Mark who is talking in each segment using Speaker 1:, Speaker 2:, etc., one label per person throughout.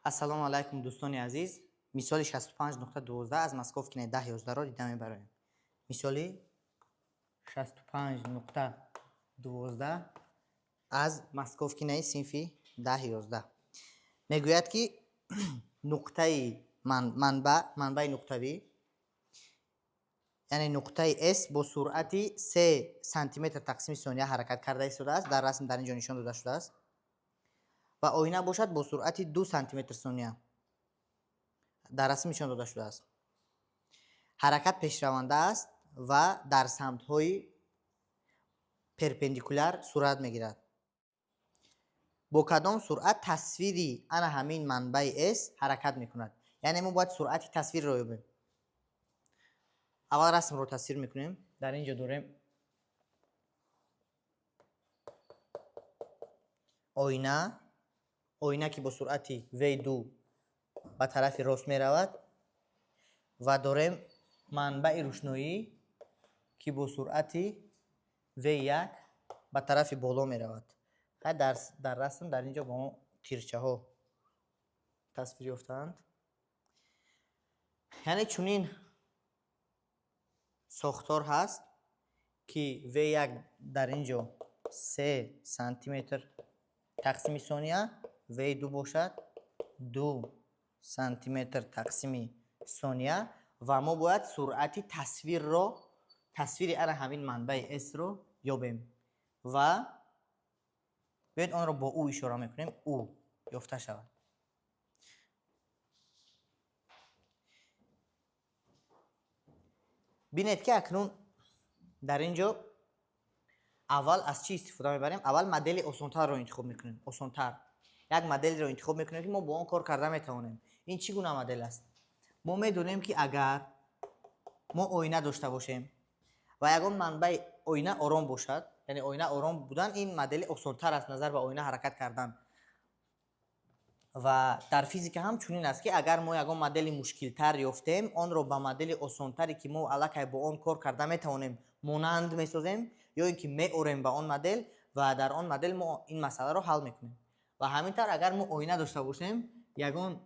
Speaker 1: Ассалому алайкум, дӯстони азиз. Мисоли 65.12 аз Московкинаи 10-11-ро дида мебароем. Мисоли 65.12 аз Московкинаи синфи 10-11 мегӯяд, ки нуқтаи манбаъ, манбаи нуқтавӣ, яъне нуқтаи S бо суръати 3 сантиметр тақсими сония ҳаракат карда истодааст. Дар расм дар ин ҷо нишон дода шудааст. Ва оина бошад, бо суръати 2 сантиметр сония дар расм нишон дода шудааст. Ҳаракат пешраванда аст ва дар самтҳои перпендикуляр сурат мегирад. Бо кадом суръат тасвири ана ҳамин манбаи S ҳаракат мекунад? Яъне мо бояд суръати тасвирро ёбем. Аввал расмро тасвир мекунем. Дар ин ҷо дорем оина, оина ки бо суръати V2 ба тарафи рост меравад, ва дорем манбаи рӯшноӣ, ки бо суръати V1 ба тарафи боло меравад. Хай, дар расм дар ин ҷо бо мо тирчаҳо тасвир ёфтаанд. Яъне чунин сохтор ҳаст, ки V1 дар ин ҷо 3 сантиметр тақсими сония, V2 бошад 2 сантиметр тақсими сония, ва мо бояд суръати тасвирро, тасвири ана ҳамин манбаи S-ро ёбем. Ва биёед, онро бо U ишора мекунем, U ёфта шавад. Бинед, ки акнун дар ин ҷо аввал аз чӣ истифода мебарем? Аввал модели осонтарро интихоб мекунем. Осонтар як моделро интихоб мекунем, ки мо бо он кор карда метавонем. Ин чӣ гуна модел аст? Мо медонем, ки агар мо оина дошта бошем ва ягон манбаи оина ором бошад, яъне оина ором будан, ин модели осонтар аст назар ба оина ҳаракат кардан. Ва дар физика ҳам чунин аст, ки агар мо ягон модели мушкилтар ёфтем, онро ба модели осонтаре, ки мо аллакай бо он кор карда метавонем, монанд месозем ё ин ки меорем ба он модел, ва дар он модел мо ин масъаларо ҳал мекунем. Ва ҳамин тавр, агар мо оина дошта бошем, ягон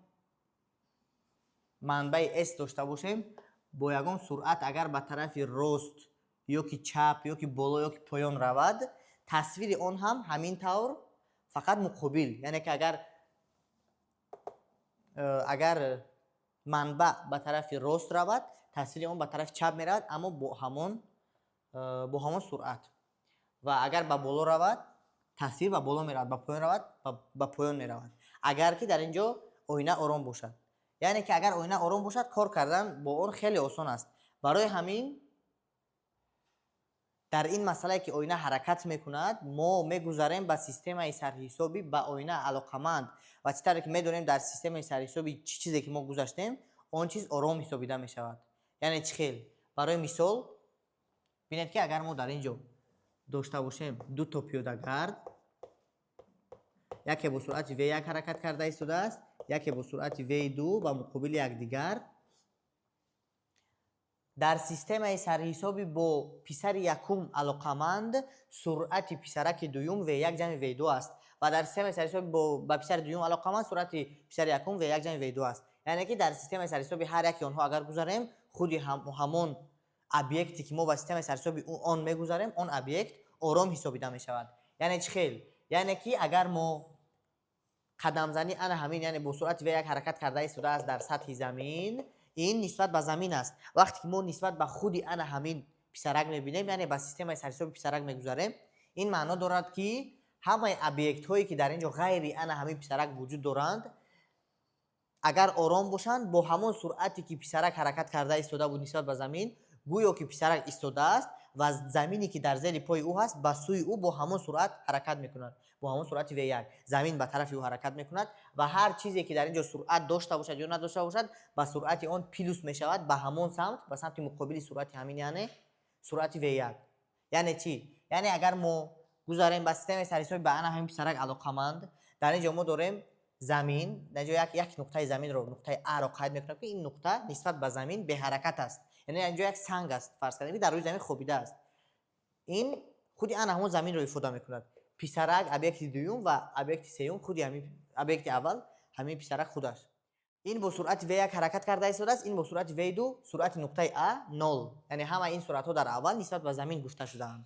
Speaker 1: манбаи S дошта бошем, бо ягон суръат агар ба тарафи рост ё ки чап, ё ки боло, ё ки поён равад, тасвири он ҳам ҳамин тавр, фақат муқобил. Яъне ки агар манбаъ ба тарафи рост равад, тасвири он ба тарафи чап меравад, аммо бо ҳамон суръат. Ва агар ба боло равад, тасвир ба боло меравад, ба поён равад, ба поён меравад, агар ки дар ин ҷо оина ором бошад. Яъне ки агар оина ором бошад, кор кардан бо он хеле осон аст. Барои ҳамин дар ин масъалае, ки оина ҳаракат мекунад, мо мегузарем ба системаи сарҳисоби ба оина алоқаманд. Ва чӣ тавре ки медонем, дар системаи сарҳисоби чӣ чизе ки мо гузаштем, он чиз ором ҳисобида мешавад. Яъне чӣ хел? Барои мисол, бинед, ки агар мо дар ин ҷо дошта бошем ду то пиёдагард, яке бо суръати V1 ҳаракат карда истодааст, яке бо суръати V2, ба муқобили якдигар, дар системаи сарҳисоби бо писари якум алоқаманд суръати писараки дуюм V1 ҷамъи V2 аст, ва дар системаи сарҳисоби ба писари дуюм алоқаманд суръати писари якум V1 ҷамъи V2 аст. Яъне ки дар системаи сарҳисоби ҳар яки онҳо агар гузарем, худи ҳамон объекте, ки мо ба системаи сарҳисоби он мегузарем, он объект ором ҳисобида мешавад. Яъне чӣ хел? Яъне ки агар мо қадамзанӣ ана ҳамин, яъне бо суръати V1 ҳаракат карда истодааст дар сатҳи замин, ин нисбат ба замин аст. Вақте ки мо нисбат ба худи ана ҳамин писарак мебинем, яъне ба системаи сарҳисоби писарак мегузарем, ин маъно дорад, ки ҳамаи объектҳое, ки дар ин ҷо ғайри ана ҳамин писарак вуҷуд доранд, агар ором бошанд, бо ҳамон суръате, ки писарак ҳаракат карда истода буд нисбат ба замин, гӯё ки писарак истодааст ва замине, ки дар зери пои ӯ ҳаст, ба сӯи ӯ бо ҳамон суръат ҳаракат мекунад, бо ҳамон суръати V1 замин ба тарафи ӯ ҳаракат мекунад. Ва ҳар чизе, ки дар ин ҷо суръат дошта бошад ё надошта бошад, ба суръати он плюс мешавад ба ҳамон самт, ба самти муқобили суръати ҳамин, яъне суръати V1. Яъне чӣ? Яъне агар мо гузарем ба системаи сарҳисоби ба ана ҳамин писарак алоқаманд, дар ин ҷо мо дорем замин, дар ин ҷо як нуқтаи заминро, нуқтаи А-ро қайд мекунем, ки ин нуқта нисбат ба замин беҳаракат аст. Яъне ин ҷо як санг аст, фарз кардем, ки дар рӯи замин хобидааст. Ин худи ана ҳамон заминро ифода мекунад. Писарак, объекти дуюм, ва объекти сеюм, худи ҳамин объекти аввал, Ҳамин писарак худаш ин бо суръати v1 ҳаракат карда истодааст, ин бо суръати v2. Суръати нуқтаи а нол, яъне ҳамаи ин суръатҳо дар аввал нисбат ба замин гуфта шудаанд.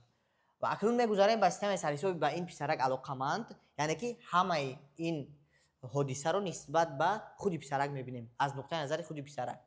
Speaker 1: Ва акнун мегузарем ба системаи сарҳисоби ба ин писарак алоқаманд, яъне ки ҳамаи ин ҳодисаро нисбат ба худи писарак мебинем, аз нуқтаи назари худи писарак.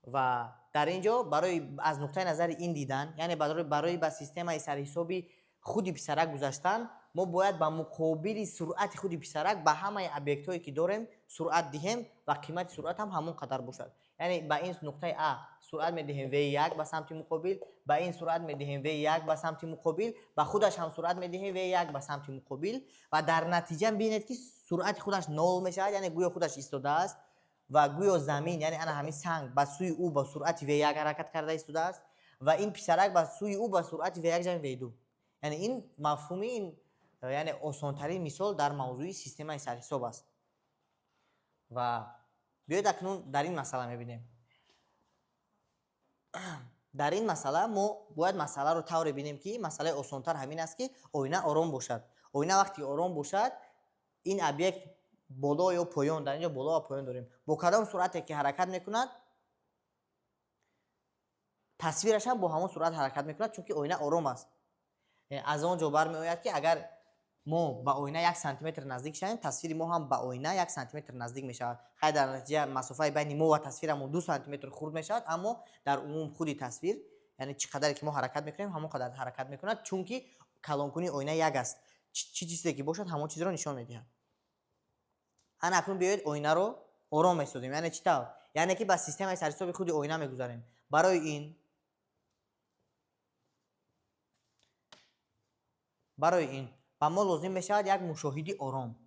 Speaker 1: Ва дар ин ҷо барои аз нуқтаи назари ин дидан, яъне барои ба системаи сарҳисоби худи писарак гузаштан, мо бояд ба муқобили суръати худи писарак ба ҳамаи объектҳое, ки дорем, суръат диҳем ва қимати суръат ҳам ҳамон қадар бошад. Яъне ба ин нуқтаи а суръат медиҳем v1 ба самти муқобил, ба ин суръат медиҳем v1 ба самти муқобил, ба худаш ҳам суръат медиҳем v1 ба самти муқобил. Ва дар натиҷа бинед, ки суръати худаш нол мешавад, яъне гӯё худаш истодааст ва гӯё замин, яъне ана ҳамин санг, ба сӯи ӯ ба суръати v1 ҳаракат карда истодааст ва ин писарак ба сӯи ӯ ба суръати v1 ҷамъи v2. Яъне ин мафҳуми ин, яъне осонтарин мисол дар мавзӯи системаи сарҳисоб аст. Ва биёед, акнун дар ин масъала мебинем. Дар ин масъала мо бояд масъаларо тавре бинем, ки масъалаи осонтар ҳамин аст, ки оина ором бошад. Оина вақте ором бошад, ин объект боло ё поён, дар ин ҷо боло ва поён дорем, бо кадом суръате ки ҳаракат мекунад, тасвираш ҳам бо ҳамон суръат ҳаракат мекунад, чунки оина ором аст. Аз он ҷо бармеояд, ки агар мо ба оина 1 сантиметр наздик шавем, тасвири мо ҳам ба оина 1 сантиметр наздик мешавад. Хай, дар натиҷа масофаи байни мо ва тасвирамон 2 сантиметр хурд мешавад, аммо дар умум худи тасвир, яъне чӣ қадаре ки мо ҳаракат мекунем, ҳамон қадар ҳаракат мекунад, чунки калонкунии оина як аст, чӣ чизе ки бошад, ҳамон чизро нишон медиҳад. Ана акнун биёед, оинаро ором месозем. Яъне чӣ тавр? Яъне ки ба системаи сарҳисоби худи оина мегузарем. Барои ин ба мо лозим мешавад як мушоҳиди ором,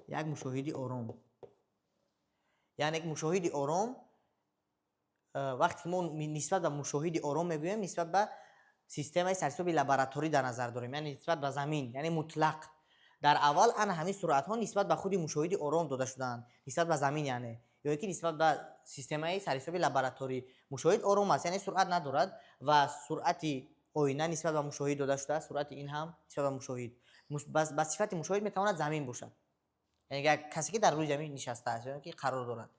Speaker 1: як мушоҳиди ором. Яъне мушоҳиди ором, вақте ки мо нисбат ба мушоҳиди ором мегӯем, нисбат ба системаи сарҳисоби лабораторӣ дар назар дорем, яъне нисбат ба замин, яъне мутлақ. Дар аввал ана ҳамин суръатҳо нисбат ба худи мушоҳиди ором дода шудаанд, нисбат ба замин, яъне ё ки нисбат ба системаи сарҳисоби лабораторӣ. Мушоҳид ором аст, яъне суръат надорад ва суръати оина нисбат ба мушоҳид дода шудааст, суръати ин ҳам нисбат ба мушоҳид. Ба сифати мушоҳид метавонад замин бошад, яъне як касе, ки дар рӯи замин нишастааст ё ки қарор дорад.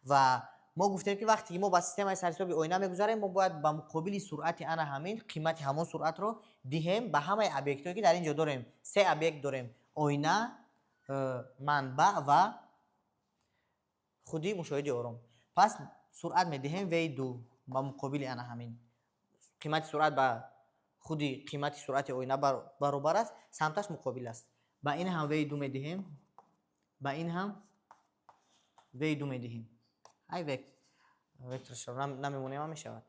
Speaker 1: Ва мо гуфтем, ки вақте ки мо ба системаи сарҳисоби оина мегузарем, мо бояд ба муқобили суръати ана ҳамин қимати ҳамон суръатро диҳем ба ҳамаи объектҳое, ки дар ин ҷо дорем. Се объект дорем: оина, манбаъ ва худи мушоҳиди ором. Пас суръат медиҳем v2 ба муқобили ана ҳамин қимати суръат, ба худи қимати суръати оина баробар аст, самташ муқобил аст. Ба ин ҳам v2 медиҳем, ба ин ҳам v2 медиҳем. Ай, векторшро намемонем ҳам мешавад.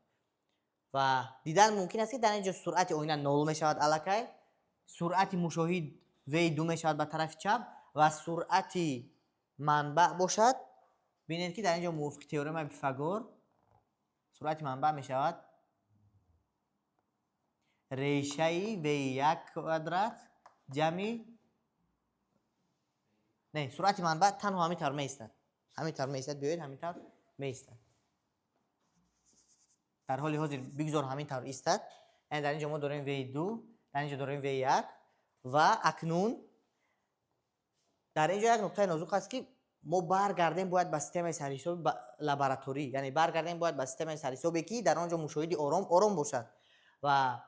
Speaker 1: Ва дидан мумкин аст, ки дар ин ҷо суръати оина нол мешавад, аллакай суръати мушоҳид v2 мешавад ба тарафи чап ва суръати манбаъ бошад, бинед, ки дар ин ҷо мувофиқи теоремаи Пифагор суръати манбаъ мешавад решаи v1 квадрат ҷамъи, не, суръати манбаъ танҳо ҳамин тавр меистад, ҳамин тавр меистад. Биёед, ҳамин тавр меистад. Дар ҳоли ҳозир бигзор ҳамин тавр истад. Яъне дар ин ҷо мо дорем v2, дар ин ҷо дорем v1. Ва акнун дар ин ҷо як нуқтаи нозук аст, ки мо баргардем бояд ба системаи сарҳисоби лабораторӣ, яъне баргардем бояд ба системаи сарҳисобе, ки дар он ҷо мушоҳиди ором ором бошад. Ва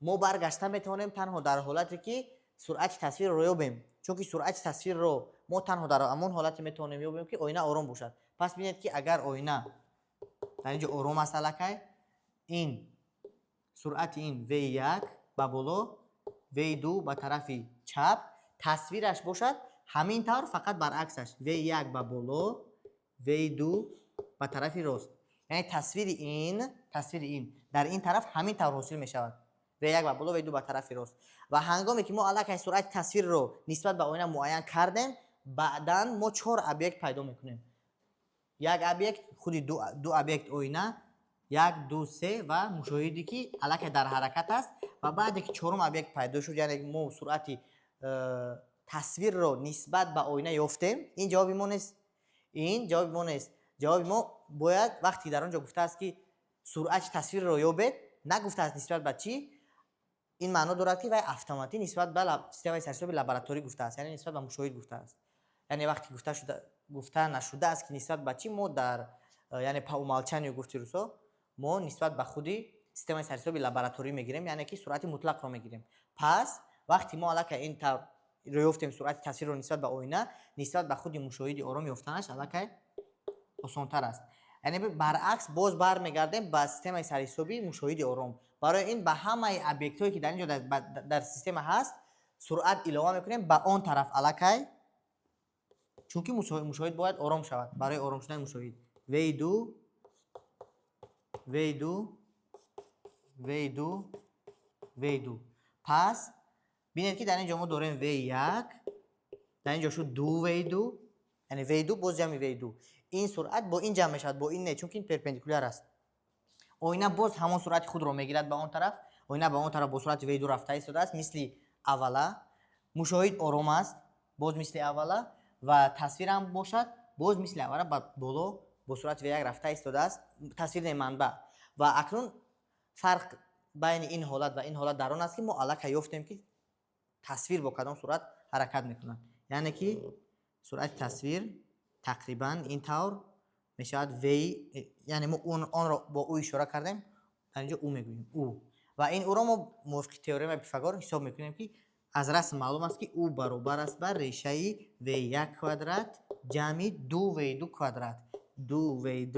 Speaker 1: мо баргашта метавонем танҳо дар ҳолате, ки суръати тасвирро ёбем, чунки суръати тасвирро мо танҳо дар ҳамон ҳолате метавонем ёбем, ки оина ором бошад. Пас бинед, ки агар оина дар ин ҷо ором аст, аллакай ин суръати ин v1 ба боло, v2 ба тарафи чап, тасвираш бошад ҳамин тавр, фақат баръаксаш: v1 ба боло, v2 ба тарафи рост. Яъне тасвири ин дар ин тараф ҳамин тавр ҳосил мешавад: v1 ба боло, v2 ба тарафи рост. Ва ҳангоме ки мо аллакай суръати тасвирро нисбат ба оина муайян кардем, баъдан мо чор объект пайдо мекунем: як объект худи, ду объект оина, як, ду, се ва мушоҳиде, ки аллакай дар ҳаракат аст. Ва баъде ки чорум объект пайдо шуд, яъне мо суръати тасвирро нисбат ба оина ёфтем. Ин ҷавоби мо нест, ин ҷавоби мо нест. Ҷавоби мо бояд, вақте дар он ҷо гуфтааст, ки суръати тасвирро ёбед, нагуфтааст нисбат ба чӣ. Ин маъно дорад, ки вай автоматӣ нисбат ба системаи сарҳисоби лабораторӣ гуфтааст, яъне нисбат ба мушоҳид гуфтааст. Яъне вақте гуфта нашудааст, ки нисбат ба чӣ, мо дар, яъне по умолчанию, гуфти русо, мо нисбат ба худи системаи сарҳисоби лабораторӣ мегирем, яъне ки суръати мутлақро мегирем. Пас вақте мо аллакай ин тавр ёфтем суръати тасвирро нисбат ба оина, нисбат ба худи мушоҳиди ором ёфтанаш аллакай осонтар аст. Яъне баръакс, боз бармегардем ба системаи сарҳисоби мушоҳиди ором. Барои ин ба ҳамаи объектҳое, ки дар ин ҷо дар система ҳаст, суръат илова мекунем ба он тараф аллакай, чунки мушоҳид бояд ором шавад. Барои ором шудани мушоҳид v2, v2, v2, v2. Пас бинед, ки дар ин ҷо мо дорем v1, дар ин ҷо шуд 2 v2, яъне v2 боз ҷамъи v2. Ин суръат бо ин ҷамъ мешавад, бо ин не, чунки ин перпендикуляр аст. Оина боз ҳамон суръати худро мегирад ба он тараф. Оина ба он тараф бо суръати v2 рафта истодааст, мисли аввала. Мушоҳид ором аст, боз мисли аввала, ва тасвирам бошад, боз мисли аввала ба боло бо суръати v1 рафта истодааст. Тасвир не, манбаъ. Ва акнун фарқ байни ин ҳолат ва ин ҳолат дар он аст, ки мо аллакай ёфтем, ки тасвир бо кадом суръат ҳаракат мекунад. Яъне ки суръати тасвир тақрибан ин тавр мешавад: v, яъне мо онро бо u ишора кардем, дар инҷо u мегӯем, u. Ва ин u-ро мо мувофиқи теоремаи Пифагор ҳисоб мекунем, ки аз расм маълум аст, ки u баробар аст ба решаи v1 квадрат ҷамъи 2 v2 квадрат, 2 v2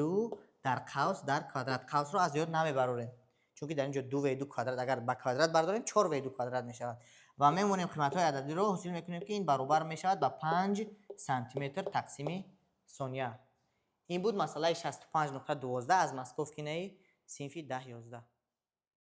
Speaker 1: дар қавс дар квадрат. Қавсро аз ёд намебарорем, чунки дар ин ҷо 2 v2 квадрат агар ба квадрат бардорем, 4 v2 квадрат мешавад. Ва мемонем, қиматҳои ададиро ҳосил мекунем, ки ин баробар мешавад ба 5 сантиметр тақсими сония. Ин буд масъалаи 65.12 аз Московкинаи синфи 10-11.